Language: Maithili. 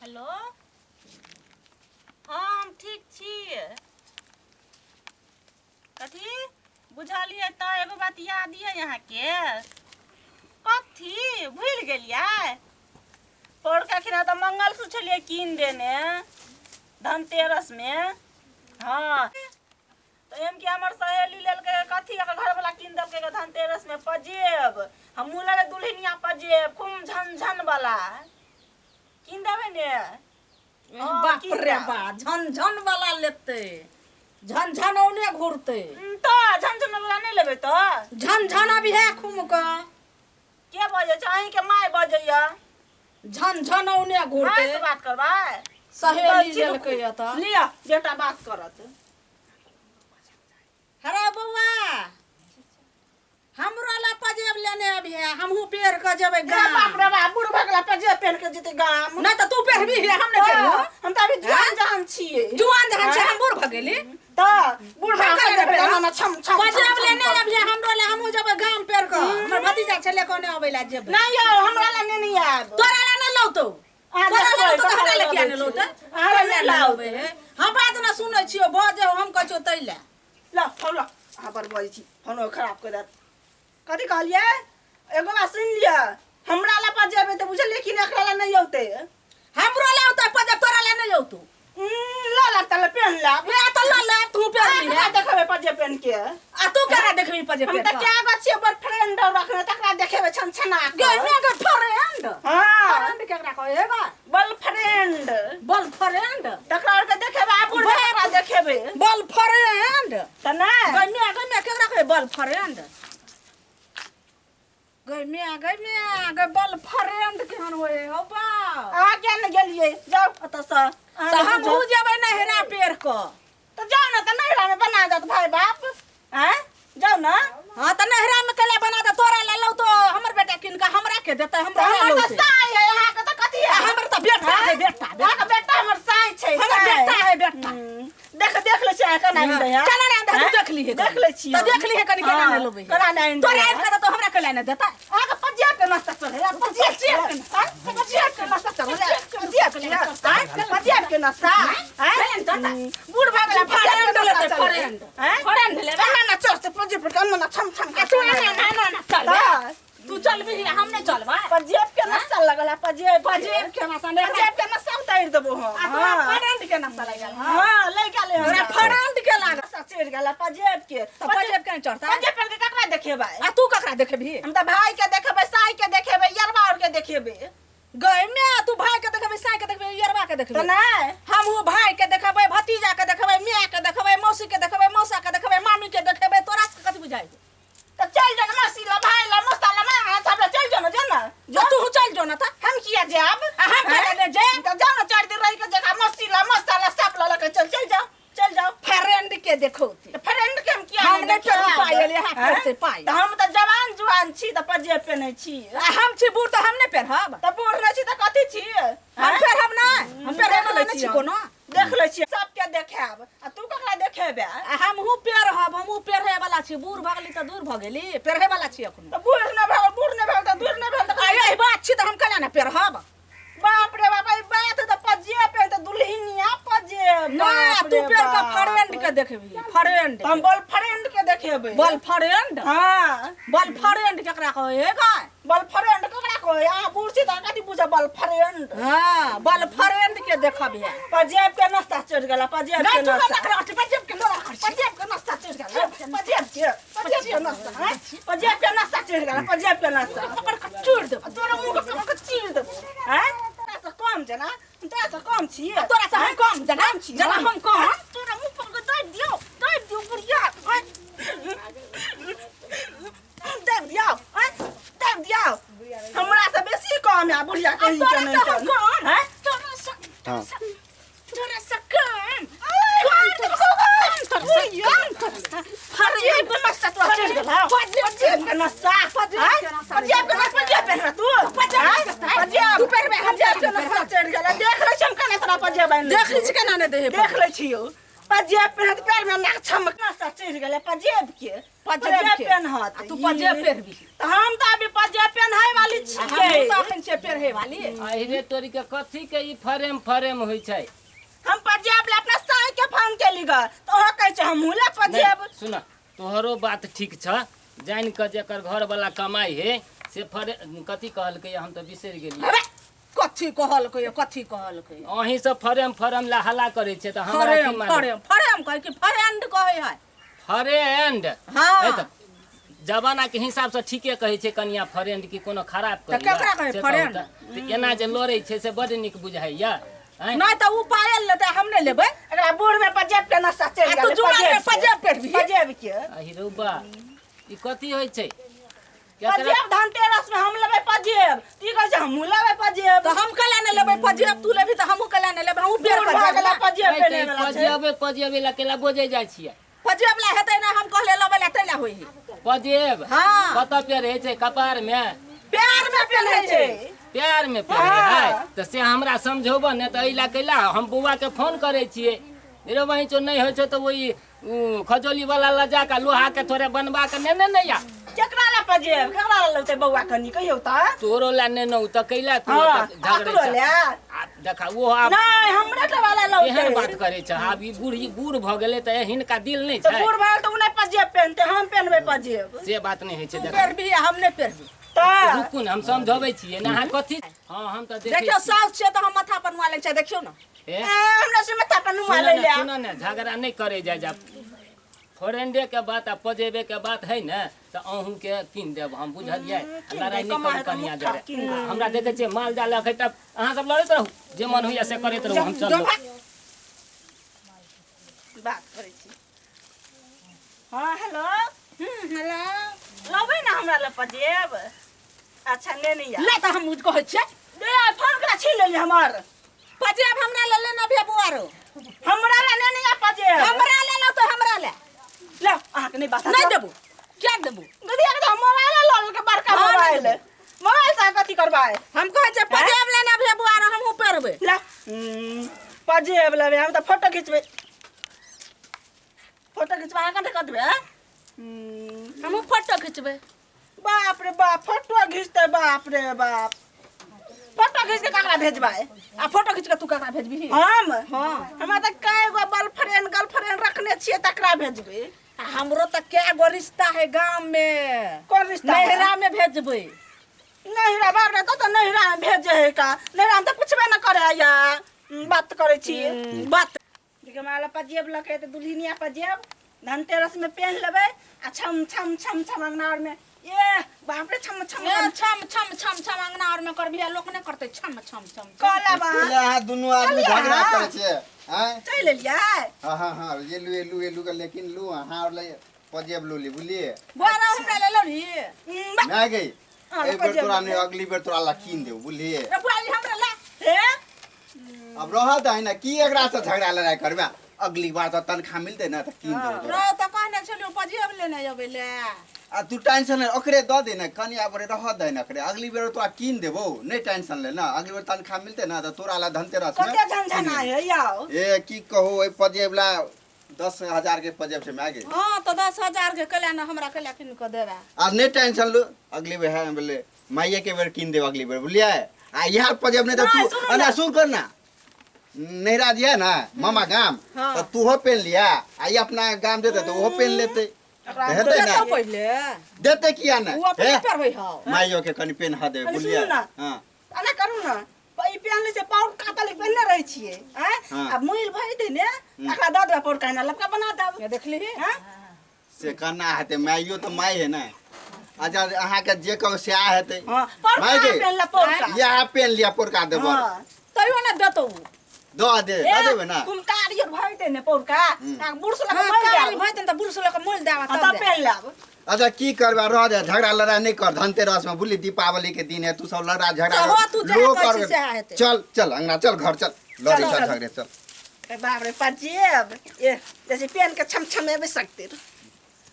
हेलो हँ हम ठीक छी कथी बुझलियै तऽ एगो बात याद यऽ अहाँके कथी भूलि गेलियै पौरका खिना तऽ मंगलसूत्र छलियै कीन देने धनतेरसमे हँ तऽ एम कि हमर सहेली लेलकै कथी एकर घरवला कीन देलकै गऽ धनतेरसमे पजेब हमहूँ लेबै दुल्हनिया पजेब खूब झनझन वाला कीन देबै ने हँ, बाप कीन रे देब। बा झनझन वाला लेतै झनझन औने घुरतै तऽ झनझन वाला नहि लेबै तऽ झनझन अभी है खूम कऽ के बजै छै अहीँके माय बजैया झनझन औने माय घुरतै से बात करबै सहेली लेलकै या तऽ लिअ बेटा बात करत हरे बौआ हमरो ला पजेब लेने अभी है हमहूँ पेर के जेबै रे बाप गाम रे बाप बूढ़ भऽ गेला पजेब पेन के जेतै गाम नहि तऽ तू पेरबी हे हम नहि पेरबो हम तऽ अभी जुआन जहान छियै जुआन जहान छै हम बूढ़ भऽ गेली तऽ बूढ़ भऽ हम गेला कहिया ना ना छम छम पजेब लेने अभी है हमरो ला हमहूँ जेबै गाम पेर के हमर भतीजा छलै कोने अबै ला जेबै नहीं यौ हमरा ला नेने आयब तोरा ला नहि लौतौ अहाँ तोरा ला देखबै, लौतौ तऽ हमरा ला किया लबै नहि लौतै छी। अहाँ ला नहि लाबै हे हम बात नहि सुनै छियौ बजै हम कहै छियौ तै ला ल फोन ल अहाँ पर बजै छी फोनो खराब कऽ देत कथी कहलियै एगो बात सुनि लिअ हमरा ला पजेबै तऽ बुझलियै कि नहि एकरा ला नहि औतै हमरो ला औतै पजेब तोरा ला नहि औतौ ल ल तले पेन ला बे तऽ ल ले तू पेर ली केकरा देखबै पजेब पेन के आ तू केना देखबी पजेब हम पेर तऽ के क्या गो छियै बड़ फ्रेंड रखने तकरा देखेबै छन छना गे मे गे फ्रेंड हाँ फ्रेंड केकरा कहै हे बा बल फ्रेंड बल फ्रेंड तकरा आर के देखेबै आ बूढ़ तकरा देखेबै बल फ्रेंड तऽ नहि गे मे गे मे केकरा कहै बल फ्रेंड गै मे गै मे गै बल फ्रेंड केहन होय हौ बा अहाँ किया ने गेलियै जाउ ओतऽसँ अहाँ तऽ नहि हमहूँ बुझब। जेबै नहिरा पेर कऽ तऽ जाउ ने तऽ नैहरामे बना देत भाय बाप आँय जाउ ने हाँ तऽ नहिरा में कैला बना दे तोरा ले लौ तो हमर बेटा किन के हमरा के देतै तऽ हमरा ले हमर तऽ लौतै साई है अहाँके तऽ कथी है हमर तऽ बेटा है बेटा अहाँके बेटा हमर साई छै हमर साई। बेटा है बेटा हम्म। देख देख लै छियै अहाँ केना आनि दै है केना नहि आनि दै देख लीहे देख लै छियै तऽ देख लीहे कनि केना नहि लेबै केना नहि आनि दै तोरा आनि के देतौ हमरा कैला नहि देतै अहाँके पजिया के नाश्ता चढ़ै पजिया के पजिया के नाश्ता चढ़ै पजिया के पजिया के नाश्ता बूढ़ भऽ गेला फ्रेंड लेतै फ्रेंड फ्रेंड लेबै ना ना चढ़ते पजिया पर ना ना छम छम आ तू ना ना ना ना चल तू चलबी हम नहीं चलबै पजेब के नशा लगल है पजेब पजेब के नशा नहीं पजेब के नशा उतारि देबो हम आ तोरा फ्रेंड के नशा लागि गेल हां ले गेल तोरा फ्रेंड के लागल नशा चढ़ि गेल पजेब के तऽ पजेब के चढ़ता पजेब पर के ककरा देखेबै आ तू ककरा देखेबही हम तऽ भाई के देखेबै साई के देखेबै यरबा और के देखेबै गय मे तू भाई के देखेबही साई के देखेबही यरबा के देखेबही तऽ नहि हमहूँ भाई के देखेबै भतीजा के देखेबै माय के देखेबै मौसी के देखेबै मौसा के देखेबै मामी के देखेबै तोरा सबके कथी बुझाइ तऽ चलि जो ने मौसी ला भाई ला मौसा ला माँ सब ला चलि जो ने जो ने जो तू चल जो ना तऽ हम किया जायब आ हम केना ने जायब तऽ जाओ ने चारि दिन रहि के जगह मौसी ला मौसा ला सब ला लऽ के चल चल जाओ चल जाओ फ्रेंड के देखो तऽ फ्रेंड के हम किया हम नहि देखायब? पेरू पाइ एलियै, अहाँ आँय? पेरतै पाइ। तऽ हम तऽ जवान जुआन छी तऽ पजेब पेन्है छी आ हम छी बूढ़ तऽ हम नहि पेरहब तऽ बूढ़ नहि छी तऽ कथी छी हम आँय? पेरहब नहि हम पेरहब देख लै नहि छी छी हम। कोनो देख लै छियै सबके देखायब आ तू ककरा देखेबे आ हमहूँ पेरहब हमहूँ पेरहे वाला छी बूढ़ भऽ गेली तऽ दूर भऽ गेली पेरहे वाला छी अखनो तऽ बूढ़ नहि भेल बूढ़ नहि भेल तऽ दूर नहि भेल तऽ आ यही बात छी तऽ हम केना ने पेरहब बाप रे बाप ई बात तऽ पजिया पे तऽ दुल्हनिया पजे नहि तू पेर के फ्रेंड के देखबी फ्रेंड हम बॉल फ्रेंड के देखेबै बॉल फ्रेंड हाँ बॉल फ्रेंड केकरा कहै हे गाय बॉल फ्रेंड ककरा कहै अहाँ बूढ़ छी तऽ कथी बुझब बॉल फ्रेंड हाँ बॉल फ्रेंड के देखबी पजेब के नाश्ता चढ़ि गेला पजेब के नहि तू नाश्ता केकरा पजेब के लोड़ा कर पजेब के नाश्ता चढ़ि गेला पजेब के पजेब के नाश्ता हैं पजेब के नाश्ता चढ़ि गेला पजेब के नाश्ता पकड़ के चूर देब तोरा मुंह के पकड़ के चीर देबो हैं तोरा से कम जना तोरा से कम छी तोरा से हम कम जना कम छी जना हम कम तोरा मुंह पकड़ के दाबि दियौ दाबि दियौ बुढ़िया हैं? दाबि दियौ हैं? दाबि दियौ हमरा से बेसी कम है बुढ़िया कहीं के तोरा नहीं से हम चल कम हैं? तोरा से हाँ। तोरा से कम पजेब के नाश्ता तोरा चढ़ि गेलौ पजेब के नाश्ता पजेब के नाश्ता पजेब पेन्हबे तू पजेब तू पेन्हबे, हम पजेब के नाश्ता चढ़ि गेलै देख लै छी हम केना तोरा पजेब आनि देख लै छी केना नहि दै देख लै छियौ पजेब पेहनत पैर में नाक छमकना सा चढ़ि गेलै पजेब के। पजेब के। पेनहत आ तू पजेब पेरबी। तऽ हम तऽ अभी पजेब पेनहै वाली आ हमहूँ छियै। तऽ अखन छियै पेरहे वाली। अहिरे तोरी के कथी के ई फरेम फरेम होइ छै? हम पजेब ले अपना साई के फोन केली ग, तऽ ओहो कहै छै हमहूँ ले पजेब। नहीं, सुन, तोहरो बात ठीक छ। जानि कऽ जेकर घर वाला कमाइ हे से फरे कथी कहलकै, हम तऽ बिसरि गेलियै। अरे कथी कहलकै, कथी कहलकै? अहीं सब फरेम फरेम ला हल्ला करै छियै तऽ हमरा की फरेम मालूम? फरेम फरेम कहै कि फरेंड कहै है? फरेंड। हाँ। ए तऽ जमाना के हिसाब से ठीके कहै छै कनिया, फरेंड की कोनो खराब तऽ केकरा कहै से कहू। फरेंड? तऽ एना जे लड़ै छै से बड नीक बुझाइया, आँय? नहि तऽ ओ पायल लेतै, हम नहि लेबै। एकरा बूढ़ में पजेब के नशा चढ़ि आ तू गेलै। जुआन में पजेब के। पजेब पेरबी। पजेब के। अहि रौ बा, ई कथी होइ छै केकरा? पजेब धनतेरस में हम लेबै पजेब, ई कहै छै हमहूँ लेबै पजेब। तऽ हम कला नहि लेबै पजेब, तू लेबही तऽ हमहूँ कला नहि लेबै, हमहूँ पेर बूढ़ कऽ भऽ जायब। गेलै पजेब आँय, तऽ पेन्है ई वला छै। पजेबे पजेबे ला केला बजै जाइ छियै? पजेब ला हेतै ना, हम कहले लेबै ला, तै ला होइ है। पजेब? हाँ। कतऽ पेरहे छै? कपार में? प्यार में पेन्है छै। प्यार में पेरहे हाँ। है तऽ से हमरा समझौबऽ ने तऽ एहि ला कैला हम बौआ के फोन करै छियै। रे वहीं चो नहि होइ छै तऽ ओहि खजौली वाला लऽ जा कऽ लोहा के थोड़े बनवा कऽ नेने ने या। केकरा ला पजेब, केकरा ला लेतै बौआ, कनी कहियौ तऽ। तोरो ला नेने तऽ कैला तू हाँ, ओतऽ झगड़ै ओकरो छह? ला। आ देखा ओ आब नहि, हमरे तऽ वाला केहन लौतै। बात करै छ? आब ई बूढ़ी बूढ़ भऽ गेलै तऽ हिनका दिल नहि तऽ छै? बूढ़ भऽ गेल तऽ ओ नहि पजेब पेन्हतै, हम पेन्हबै पजेब। से बात नहि होइ छै। तू देखा पेरबी आ हम नहि पेरबी। तऽ रुकू ने, हम समझबै छियै ने अहाँ कथी। हाँ, हम तऽ देखै देखियौ छियै। साउस छियै तऽ हम माथा पर नुआ लै छै, देखियौ ने। ए, ए, हमरा से माथा पर नुआ सुनऽ लै ने, ले। सुनऽ ने, झगड़ा नहि करै जाय जा। फ्रेंडे के बात आ पजेबे के बात है ने तऽ अहूँ के कीन देब हम, बुझलियै? कीन लड़ाइ देब, नहि कमा करू है तऽ कनिया मुट्ठा जरे। कीन देब। हमरा देखै छियै माल जाल अखै तब अहाँ सब लड़ैत रहू, जे मन होइया से करैत रहू, हम चललहुँ। बात करै छी। हाँ, हेलो। हेलो। लबै ने हमरा लए पजेब? अच्छा, ने नहीं या। ले तऽ हम कहै छियै। दे फोन करा छीन लेली हमर। पजेब हमरा ले लेना भे बुआरो। हमरा लए ने नहीं या पजेब। हमरा ले लो तऽ हमरा ले। ले अहाँके नहीं बात। नहि देबू, क्या देबू? दीदी, अहाँके तऽ मोबाइल लऽ लेलकै बड़का। हाँ, नहि मोबाइल देबू। मोबाइल से अहाँ कथी करबै? हम कहै छियै पजेब लेना भे बुआरो, हमहूँ पेरबै। ले पजेब लेबै हम तऽ फोटो घिचबै, फोटो घिचबै अहाँ कते कऽ देबै? हमहूँ फोटो घिचबै। बाप रे बाप, फोटो घिचतै, बाप रे बाप, फोटो घिच के ककरा भेजबै? आ फोटो घिच कऽ तू ककरा भेजबिही? हम? हाँ। हमरा तऽ कए गो गर्लफ्रेंड गर्लफ्रेंड रखने छियै, तकरा भेजबै। आ हमरो तऽ कए गो रिश्ता है गाम में। कोन रिश्ता है? नैहरा में भेजबै। नैहरा? बाप रे, तऽ नैहरा में भेजे है का? नैहरा में तऽ पुछबे न करे या बात करै छी। बात देखियौ, हमरा लग पजेब लके तऽ दुल्हनिया पजेब धनतेरस में पेन्ह लेबै आ छम छम छम छम अंगना आर में, ए बाप रे, छम छम ए, छम छम छम छम अंगना आर में करबिही आ लोक नहि करतै छम छम छम छम? कहला बा। ले अहाँ दुनू आदमी चलिए, झगड़ा हाँ। करै छियै, आँय? चलि एलियै। हाँ हाँ हाँ, ये लू, ये लू, ये लू के, लेकिन लू अहाँ और ले पजेब लू ली, बुझलिए? बुआरो हमरा ले लही। बा, नहि गई। हाँ, एहि बेर पजेब तोरा ले। नहि, अगली बेर तोरा ला कीन देब, बुझलिए? रे बुआ, ई हमरा ले। हे। अब रह दही ने, की एकरा से झगड़ा लड़ाई करबे? अगली बार तऽ तनख्वाह मिलतै ने तऽ कीन देब तोरा। रो तऽ कहने छलियौ पजेब लेने अबै ले। आ तू टेंशन नहि, ओकरे दऽ दे ने कनि, आब रे रहऽ दे ने ओकरे, अगली बेर तोरा कीन देबौ। नहि टेंशन ले ने, अगली बेर तनख्वाह मिलतै ने तऽ तोरा ला धनतेरस में कते झनझना है यौ। ए, की कहू, ओहि पजेब ला 10,000 के पजेब छै, माय गे। हाँ तऽ 10,000 के कल्या ने हमरा कल्या कीन कऽ देबे? आ नहि टेंशन लू, अगली बेर है बोले माइये के बेर कीन देब अगली बेर, बुझलियै? आ इएह पजेब नहि तऽ नहि, तू सुनू अना ने। सुन कर ना, नैहरा जे है ना मामा गाम, हाँ। तऽ तूहो पेन लिया आ ई अपना गाम जेतै तऽ ओहो पेन लेतै। ओकरा तऽ हेतै देतौ ने? पहिले। देतै किया ने? ओ अपने हे, पेरबै हौ। माइयो के कनि पेन ह देबै। कनि बुझलियै? सुनू ने। हाँ। एना करू ने, ई पेन लै छै पाउर कातल पेनने रहै छियै, आँय? हाँ। आ मुइल भऽ जेतै ने, एकरा दऽ देबै, पौर कहना लपका बना देब। ये देखलिही? हाँ? से केना हेतै? माइयो तऽ माय है ने। अच्छा, अहाँके जे कहब सएह हेतै। हाँ, पौरका माय गे। पेन ला पौरका। इएह पेन लिअ, पोरका देबऽ। हाँ। तैयो ने देतौ उ। दऽ दे, दऽ देबै ने। कुमकारी आर भऽ जेतै ने पौरका, बुढ़ से लऽ हाँ, कऽ मोलि कारी देब। भऽ जेतै ने तऽ बुढ़ से लऽ कऽ मोलि देब आ हाँ, तब तब देब। पेन लेब। अच्छा, की करबै? रह दे, झगड़ा लड़ाई नहि कर धनतेरस में, बुझली? दीपावली के दिन है, तू सब लड़ा झगड़ा तऽ हो, तू जएह लोक कहै और- छी सएह हेतै। चल चल अंगना चल, घर चल, लड़े चल, चल चल। झगड़े चल। अरे बाप रे, पजेब ए जैसे पेन के छम छम एबे सकते।